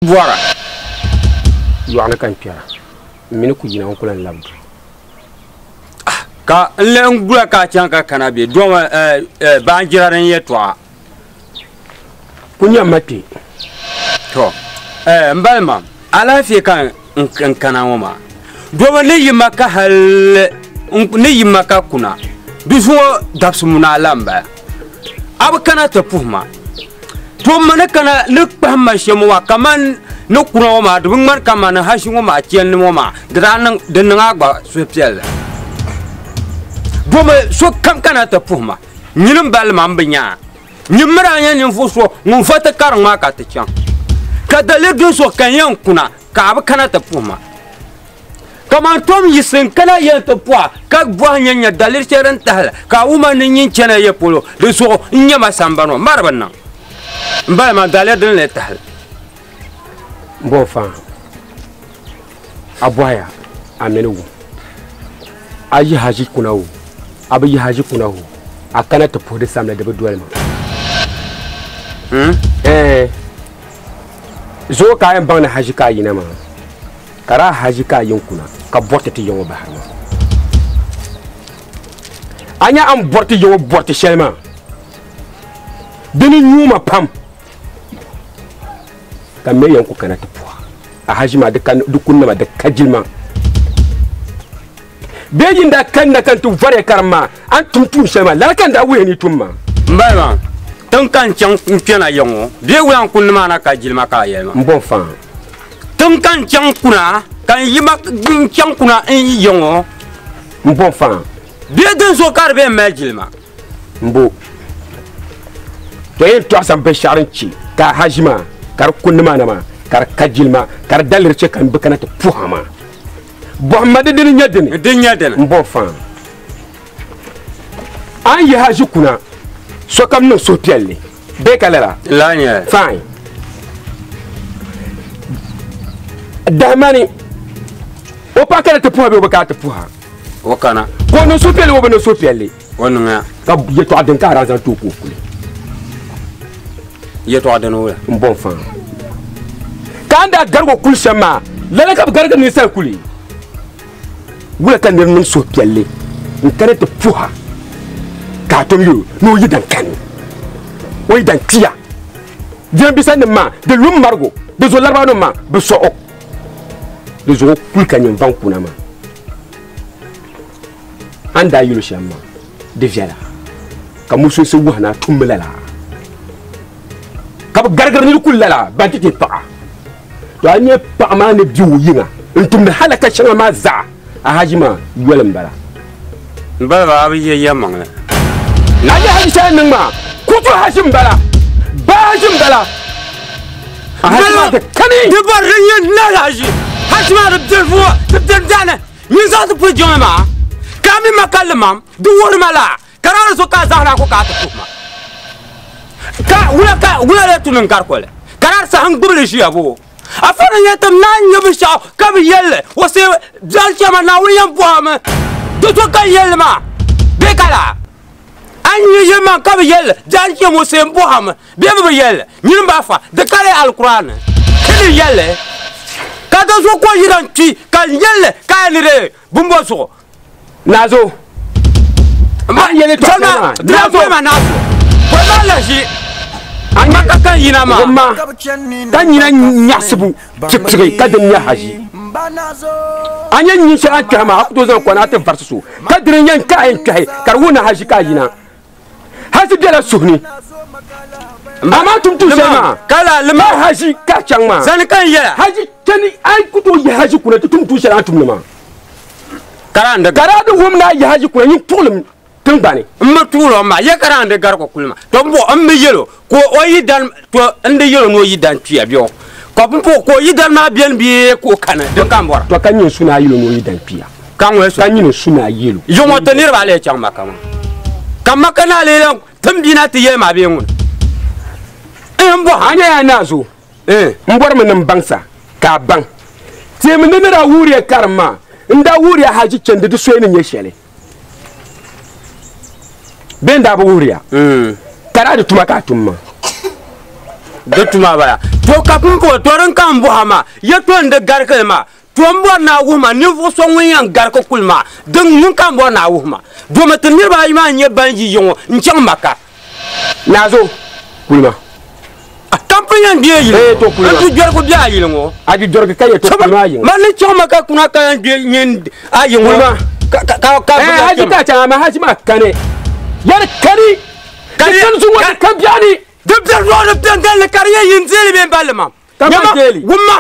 Bɔra. Yɔɣuni ka n kpɛra, m mi ni ku yina n ku lan labi duu. Ah, ka n lɛhi n gula ka a chaŋ ka kana bɛ dɔma baanjira din yɛtɔɣa. Ku nyam ma kpe. To, m balima, alaafee ka n kana ŋɔ maa. Dɔma ni yi ma ka hali ni yi ma ka kuna, di zuŋɔ dabisi muni a la m-bala. A bi kana ti puhi ma. To m ma ni kana ni kpahim ma shɛm ŋɔ maa, kaman ni kuna ŋɔ maa, di bi ŋmani kaman hashi ŋɔ maa chandi ŋɔ maa, di daa niŋ, di niŋ a gba suhupiɛlli. Dɔma sokam kana ti puhi ma, nyini m-balli ma m bi nya a. Nyini mi daa nyɛ ninvuɣ so ŋun va ti kariŋ maa ka ti chaŋ, ka daliri din zuɣu ka n yɛn kuna ka a bi kana ti puhi ma. Kaman tom yiɣisi n-kana yɛn ti puhi a, ka bɔhi nya nya daliri shɛli din tahi li ka a wum a ni nyin chana ya polo, di zuɣu n-nyɛ ma sambani ŋɔ. Ma di bi niŋ. M bala maa, daliri din lee tahi li. M-bɔ faan, a bɔhiya a mi ni wum a yi haji kuna o, a bi yi haji kuna o, a kana ti puhi di samli di bi doli ma. Hmm? Ɛɛn. Zuŋɔ ka a yɛn baŋ ni haji ka a yina maa, ka daa haji ka a yin kuna ka bɔriti ti yiŋɔ bahiri maa. A nya a ni bɔriti yiŋɔ bɔriti shɛli maa, di ni nyuui ma pam ka m mi yɛn ku kana ti puhi a haji maa di kunna maa di ka jilima. Bee yin daa kanna ka n ti vɔriya karim maa, a ni tum tuun shɛli maa, lala ka n daa wuhi ni tum maa. M ba maa, tiŋ ka n chaŋ n-kpɛna ya ŋɔ, bee wula n-kuli nimaani ka jilima ka a yɛli ma? M bo n-faŋ. Tiŋ ka n chaŋ kuna ka n yi ma n chaŋ kuna n yi ya ŋɔ. M bo n-faŋ. Bee dinzuɣu ka di be m-mali jilima? M bo. To yɛn tɔɣisa binshɛɣu din chɛ ka a haʒi maa ka di ku nimaani maa ka di ka jilima ka di daliri chɛ ka m bi kana ti puhi a maa. Bɔhim ma di dini nyɛ dini? Di nyɛ dini? M bo n-faŋ. A ni yi haʒi kuna, sokam niŋ suhupiɛlli bee ka lala? Lala nyɛli. Fine. Dahimani, o paɣa kana ti puhi a bee o bi kana ti puhi a? O kana. Ka o niŋ suhupiɛlli bee o bi niŋ suhupiɛlli? O niŋya. Ka yɛtɔɣa din ka a daa zaŋ ti o ka o kuli? Yɛtɔɣa dini wula? M bo n-faŋ. Ka a ni daa garig o kuli shɛm maa, lala ka bɛ garigiri ninsal kuli? Wula ka nir niŋ suhupiɛlli n-kana ti puh a, ka a tom yɛl o ni o yidan kani, o yidan kpiya? Jirambiisanim maa di lu m-marig o, di zuɣu Laribanim maa bi sɔɣ o, di zuɣu o kuli ka nyin vaŋ kuna maa. A ni daa yɛl o shɛm maa, di viɛla, ka musulinsi wuhi ni a tummi lala, ka bɛ garigiri nir kuli lala ban ti ti paɣa. To a nya paɣa maa ni be o yiŋa n-tumdi halaka shɛŋa maa zaa, a haji maa yoli m-bala. M bala ba, a bi ye yɛlimaŋli. A nya haji shɛli niŋ maa, kutu haji m-bala, baa haji m-bala. A haji maa di kani. Di bɔri di nyɛ nali haji. Haji maa di beni vuɣa, di beni daani. Nyin zaŋ ti puli jiŋli maa, ka a mi ma ka limam, di wuhiri ma laa, ka daa di so ka a zaŋ na ku ka a ti puhi ma. Ka wula ka wula lee tu ni n gari koli, ka daa di saha n gbubi li ʒiya boo? Afa ni nyɛ tim naan nyɛ binshɛɣu ka bi yɛli li, o see biɛri chɛma Naawuni yɛn bɔhi mi, di so ka n yɛli li maa bee ka laa? A ni nyɛ yɛli maa ka bi yɛli li, biɛri chɛma o see n bɔhi mi bee bi bi yɛli li, nyini m-ba afa, di kali Alkur'aani ti ni yɛli li, ka di zuɣu ka o yi dan kpi ka n yɛli li ka a ni di bimbo zuɣu. Naazo, a ni yɛli tɔɣisiri maa, Naazo, ma Naazo, bɔri maa lahi ʒi Maka ka yina maa. Wumma ka nyina nyaɣisibu tiɣitiɣi ka dini nyɛ haʒi. A nya nyin shɛli a ni kpɛhi maa, a ku tooi zaŋ kɔna a ti varisi so, ka dini n-yɛn ka a yɛn kpɛhi ka di wuhi ni haʒi ka a yina. Haʒi bela suhu ni, amaa tum tuun shɛli maa, ka haʒi ka a chaŋ maa. Zani ka n yɛla. Haʒi chani, a ku tooi yihi haʒi kuna ti tum tuun shɛli a ni tumdi maa. Ka daa n-di Ka daa di wum ni a yihi haʒi kuna nyin tuɣilim tiŋgbani. M mi tuɣil o maa, ya ka daa n-di garigu kuli maa. To m-bɔh o, m mi yɛl o ka o yidan, to n di yɛl o ni o yidan kpiya bɛ o? Ka m-bɔh o ka o yidan maa beni bee ka o kani? Din ka m bɔra. To ka nyini su ni a yɛl o ni o yidan kpiya. Ka ŋuni su? Ka nyini su ni a yɛl o. Yiŋɔ ti niriba lee chaŋ Maka maa. Ka Maka naa lee lan tim bia na ti yɛli ma bee ŋuni? M bɔh a. A nya yaa ni a zo? M bɔrimi ni m baŋ sa ka a baŋ. Teemi ni ni daa wuhiriya karim maa, n daa wuhiriya haji chandi di soya ni nyɛ shɛli. Bee n daa bi wuhiriya ka daa di tuma ka a tum maa. Di tuma bala. To ka pun po to din ka n bɔha maa yɛltɔɣa n di garigili maa to n bɔri ni a wuhi ma ninvuɣu so ŋun yɛn garigi kuli maa din ŋun ka n bɔri ni a wuhi ma domi ti niriba ayi maa n nyɛ ban yi yiŋɔ n chaŋ Maka. Naazo kuli ma. Ka n pun yɛn gbi a yili Eh, to kuli ŋɔ ma. n ti jɔrigu bɛ a yili ŋɔ. A di jɔrigi ka yɛ to kuli ma a yiŋɔ. Ma ni chaŋ Maka kuna ka yɛn gbi nyin a yiŋɔ. Kuli ma. Ka ka ka Eh, haji ka chaŋ ama haji maa kani. Yɛri kani. Kani- Di kani zuŋɔ di ka biɛɣuni. Di biɛri lɔɣu di biɛni dalli ka di nyɛ yin deeli bee balli ma. Ka Nyama, ma deeli. Wumma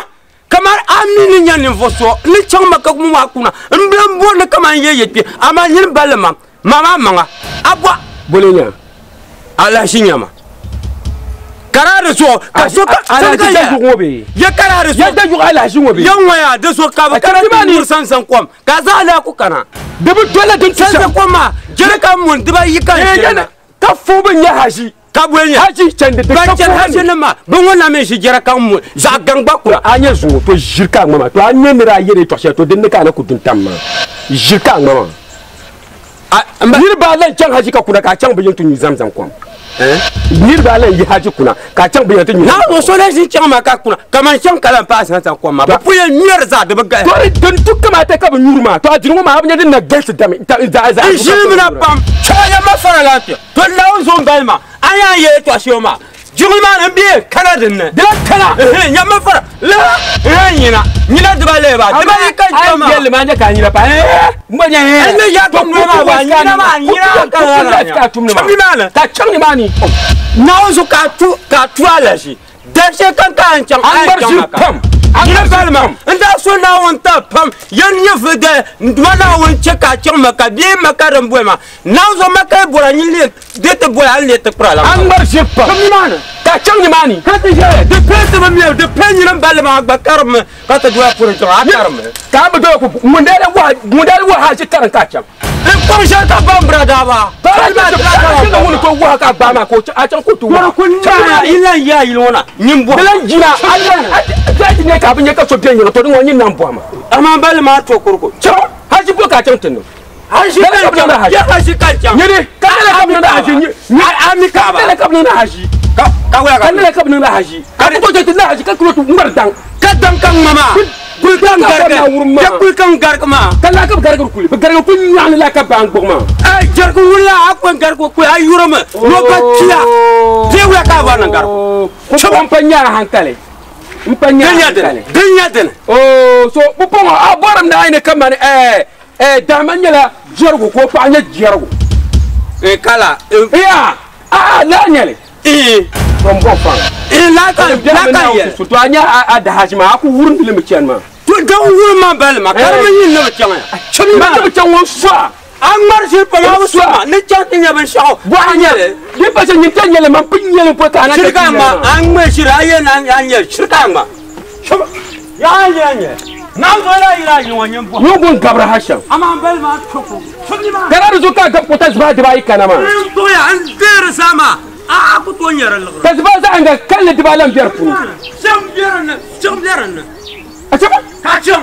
kamar a mi ni nya ninvuɣu so n ni chaŋ Maka ŋɔ maa kuna n biɛni bɔri ni kaman yɛ yɛ kpe amaa nyini balli ma ma maa maŋa a bɔ Bole nya. alahichi nyama ka daa di zuɣu ka so ka Alahachi ka da yɛ yuɣu ŋɔ bee. yɛ ka daa di Ya zuɣu da yuɣu alahachi ŋɔ bee. yɛ ŋɔya di zuɣu ka bi A kana chɛ ti nimaani. nyuri sansan kom ka zaɣa laa ku kana Di bi dolila din tu sansan shɛm. kom maa jɛrikan mun dibayi ka n Eh, ʒiri yana na ka fo bi nya haji. ka boli nya Haji chandi di ban ka chɛni fo haji ni. nim maa bi ŋɔ na mi ʒi jɛrikan mun zaɣ gaŋ gba kura A nyɛ zuŋɔ to ʒiri ka a ŋma maa to a nyɛ ni daa yɛli yɛltɔɣa shɛli to din ni ka a na ku dun tam maa ʒiri ka a ŋma maa. A n ba Niriba ala n chaŋ haji ka kuna ka a chaŋ bi yiŋ ti nyu zamzam kom. Niriba ala n yi haji kuna ka a chaŋ bi yiŋ ti nyu. na o so na ʒi chaŋ maa ka kuna kaman chaŋ ka lan paai sansan kom maa bi pun yɛn ŋmɛri zaa di bi gahi To din tu kamaata ka bi nyuri maa to a dini ŋɔ maa a bi nyɛ din na galisi dami zaɣa zaɣa. n ʒilimina pam chaya ma fara lan kpɛ to Naawuni zo n bali maa a yɛn yɛ yɛltɔɣa shɛli maa jiŋli maa ni n bɛ kana dinni Di lan kana. Nyama fara la nyina nyina dibayi ba dibayi ka A jama yɛlli maa nyɛ ka a nyina pa. N gba nyɛ. N ni ya tom noli maa ba, nyina maa, nyina ka ka na ka tum ni maa. Chaŋ nimaani. Ka chaŋ nimaani. Naawuni zo ka tu ka tu alashi dɛshɛ kan ka n chaŋ An a ŋmari chaŋ ʒiri ma ka pam. An nyina ŋmari ʒiri bali ma pam. n daa so Naawuni ta pam yɛn nyɛ fi dɛ n duma Naawuni chɛ ka chaŋ ma ka bee maka din boli ma Naawuni zo maka yi bɔra nyin le de ti boli a ni le ti kpira la An ŋmari ʒiri pam. Nimaani. Ka chaŋ nimaani. Ka ti ʒɛya di pɛ ti bi mɛri di pɛ nyina balli maa gba karimi ka ti doya puri chaŋ a karimi Ka a bi doya ku ŋun daa la wahi ŋun daa la wahi haji karim ka chaŋ. N kɔŋ shɛli ka ban bira daaba Ka ka ŋun to wahi ka gbaa maa ka o chaŋ a chaŋ ku ti wahi. ku naaya i lan yaa yili ŋɔ na nyin bɔhi. Di lan jina a lan a ti nyɛ ka a bi nyɛ ka so bɛ yiŋa to di ŋɔ nyin nan bɔhi ma. Amaa balli maa to kurugu. Chaŋ haji bɔ ka a chaŋ ti niŋ. Haji Lala ka ka bi niŋdi haji. chaŋ. Ya haji ka chaŋ. Nyini ka lala ka bi niŋdi haji nyi. A mi Ka kaaba. lala ka bi niŋdi haji. Ka ka wula Ka ka lala ka bi niŋdi haji. Ka ku to ti niŋ haji ka kulo ti ŋmari daŋ. Ka daŋ ka ŋma maa. Kuli ka n Ka garigi. na wurim maa. Ya kuli ka n garigi maa. Ka laa ka bi garigiri kuli bi garigiri kuli nyaɣani laa ka baa n gbuɣi maa. Ai jarigi wula a ko n garigi kuli a yurimi n'o ba kpiya. Bee wula ka a bɔri ni n garigi. Ko n pa nyaara hankali. N pa Din nyaara nyɛ dini. hankali. Din nyɛ dini. Oh, so bu pɔŋɔ a bɔrim na ayi ni kamani ɛɛ dahama nyɛla jɛrigu ka o paɣa nyɛ jɛrigu. Ee kala. Iya a a laa nyɛli. Ee. To n bɔ faŋ. Ee laa ka laa ka yɛli. To a nyɛ a dahaji maa a ku wurindili mi chani maa. To daŋ wurim maa balli maa karimi nyin ni bi chaŋ ya. Ma ti bi chaŋ ŋɔ sɔa. A ŋmari ʒiri pam a bi sɔŋ ma ni chaŋ ti nyɛ binshaɣu. Bɔɣa nyɛli. Di pa shɛ nyin ta nyɛli man pun nyɛli pɔ ka a na Shiri ka ŋma a ŋmɛ shiri a yɛ na a nyɛ shiri ka ŋma. Ya a nyɛ nyɛ. Naa zo la yira yi ŋɔ nyin bɔ. Ŋun gabiri ha shɛm. Amaa balli maa to ko. Ka na di zuɣu ka a gabi kɔta ziba dibaayi kana maa. N toya n deeri saa maa a a ku tooi nyɛri liɣiri. Ka ziba zaɣ nga kalli dibaa lan bɛ di puuni. Chaŋ bɛ dinni chaŋ bɛ dinni. A chɛ ba. Ka chaŋ.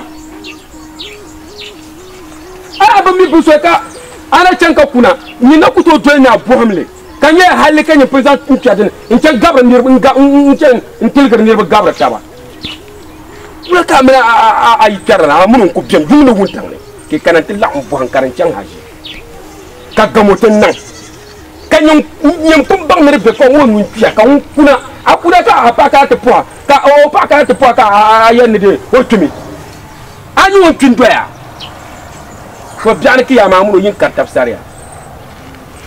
A bi mi bi so ka a na chaŋ ka kuna nyin na ku tooi doli ni a bɔhim li ka nyɛ halli ka nyin pun zaŋ n kpɛ dini n chɛ gabiri niriba n ga n chɛ n tiligiri niriba gabiri taba. Wula ka a mini a a yi kpɛri na a mini n ku bɛni yuŋ ni wuntaŋ ni ka i kana n ti laɣim bɔhim ka di chaŋ haji ka gamo ti niŋ ka nyin nyin pun baŋ ni di bɛ ka ŋɔ ŋun kpiya ka ŋun kuna a kuna ka a paɣa kana ti pɔha ka o paɣa kana ti pɔha ka a yɛli ni de o kpimi a nyɛ ŋun kpi n doya. To biɛɣuni ki yaa maa mini o yin kari tabi sariya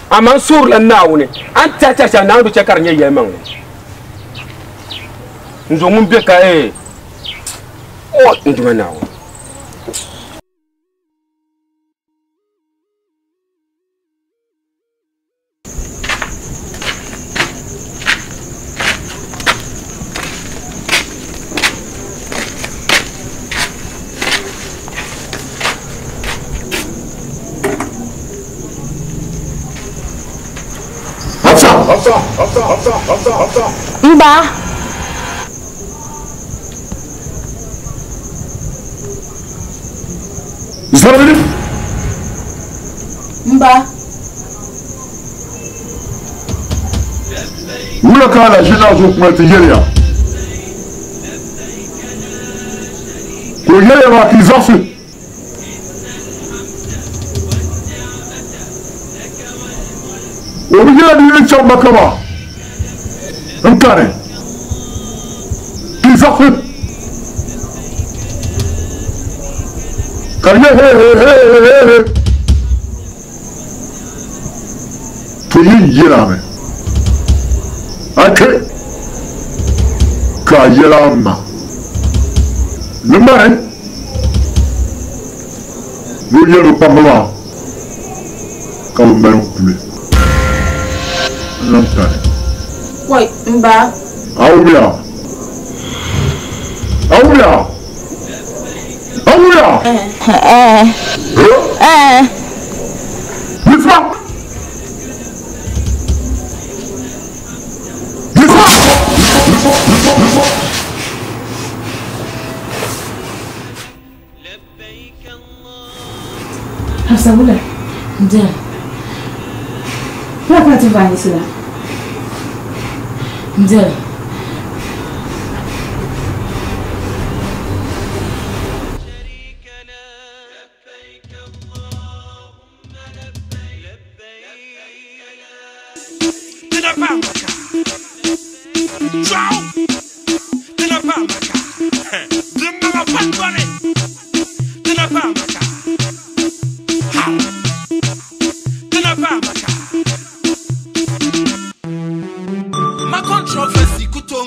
amaa n suurila Naawuni a ni tɛhi tɛhi shɛli Naawuni bi chɛ ka di nyɛ yɛlimaŋli n zo ŋun be ka ee o n duma Naawuni. Mba. Zabili. Mba. Wula ka Ka a na ʒi naa zuɣu kuma ti yɛliya. Ka o yɛliya maa ka yi zaɣisi. O bi yɛla ni yi ni chaŋ Maka maa n-kani ka yi zaɣisi. Ka di nyɛ hee-hee-hee-hee-hee. To yi yɛlami a kpe ka a yɛla a ma ni mani ni o yɛli o kpamba maa ka bɛ mali n kuli n-lan kani. Wai, m ba. A wumya? A wumya? A wumya? Eh. Eh. Yiɣisima! Yiɣisima! Hafsa wula? Ndiyan. Wula ka ti vaanyisi la? Ndiyan.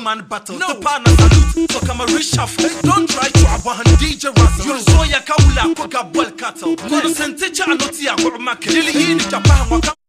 Man battle no. The partner salute, so come a reshuffle. Don't try to abahan DJ Russell. You're so ya kaula koga bol cattle. Kono senticha anotia ko make. Lili yini japaha waka.